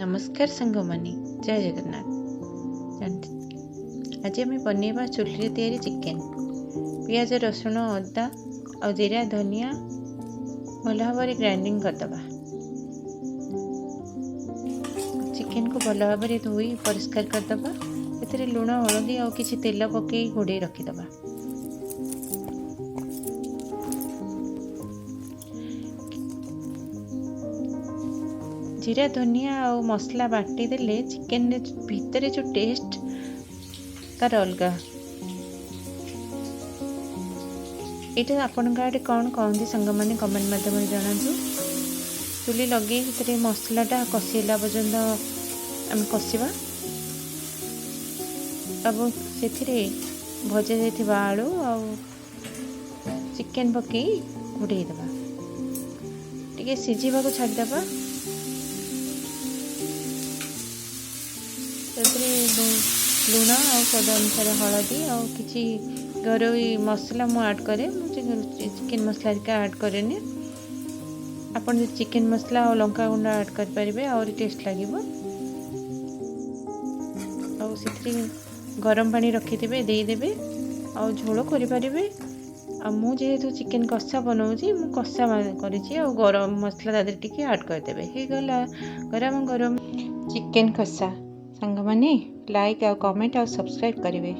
ନମସ୍କାର ସାଙ୍ଗମାନେ, ଜୟ ଜଗନ୍ନାଥ। ଆଜି ଆମେ ବନେଇବା ଚୁଲିରେ ତିଆରି ଚିକେନ୍। ପିଆଜ, ରସୁଣ, ଅଦା ଆଉ ଜିରା, ଧନିଆ ଭଲ ଭାବରେ ଗ୍ରାଇଣ୍ଡିଙ୍ଗ କରିଦେବା। ଚିକେନକୁ ଭଲ ଭାବରେ ଧୋଇ ପରିଷ୍କାର କରିଦେବା। ସେଥିରେ ଲୁଣ, ହଳଦୀ ଆଉ କିଛି ତେଲ ପକାଇ ଘୋଡ଼େଇ ରଖିଦେବା। ଜିରା, ଧନିଆ ଆଉ ମସଲା ବାଟିଦେଲେ ଚିକେନରେ ଭିତରେ ଯେଉଁ ଟେଷ୍ଟ ତାର ଅଲଗା। ଏଇଟା ଆପଣଙ୍କ ଆଡ଼େ କ'ଣ କହନ୍ତି ସାଙ୍ଗମାନେ, କମେଣ୍ଟ ମାଧ୍ୟମରେ ଜଣାନ୍ତୁ। ଚୁଲି ଲଗେଇ ସେଥିରେ ମସଲାଟା କଷି ହେଲା ପର୍ଯ୍ୟନ୍ତ ଆମେ କଷିବା ଏବଂ ସେଥିରେ ଭଜା ଯାଇଥିବା ଆଳୁ ଆଉ ଚିକେନ୍ ପକାଇ ଘୋଡ଼େଇ ଦେବା, ଟିକେ ସିଝିବାକୁ ଛାଡ଼ିଦେବା। ସେଥିରେ ଲୁଣ ଆଉ ସ୍ୱାଦ ଅନୁସାରେ ହଳଦୀ ଆଉ କିଛି ଘରୋଇ ମସଲା ମୁଁ ଆଡ଼୍ କରେ। ମୁଁ ଚିକେନ୍ ମସଲା ହେରିକା ଆଡ଼୍ କରେନି। ଆପଣ ଯଦି ଚିକେନ୍ ମସଲା ଆଉ ଲଙ୍କା ଗୁଣ୍ଡ ଆଡ଼୍ କରିପାରିବେ, ଆହୁରି ଟେଷ୍ଟ ଲାଗିବ। ଆଉ ସେଥିରେ ଗରମ ପାଣି ରଖିଥିବେ, ଦେଇଦେବେ ଆଉ ଝୋଳ କରିପାରିବେ। ଆଉ ମୁଁ ଯେହେତୁ ଚିକେନ୍ କଷା ବନାଉଛି, ମୁଁ କଷା କରିଛି ଆଉ ଗରମ ମସଲା ତା ଦେହରେ ଟିକେ ଆଡ଼୍ କରିଦେବେ। ହେଇଗଲା ଗରମ ଗରମ ଚିକେନ୍ କଷା। ସାଙ୍ଗମାନେ, ଲାଇକ୍ ଆଉ କମେଣ୍ଟ ଆଉ ସବସ୍କ୍ରାଇବ୍ କରିବେ।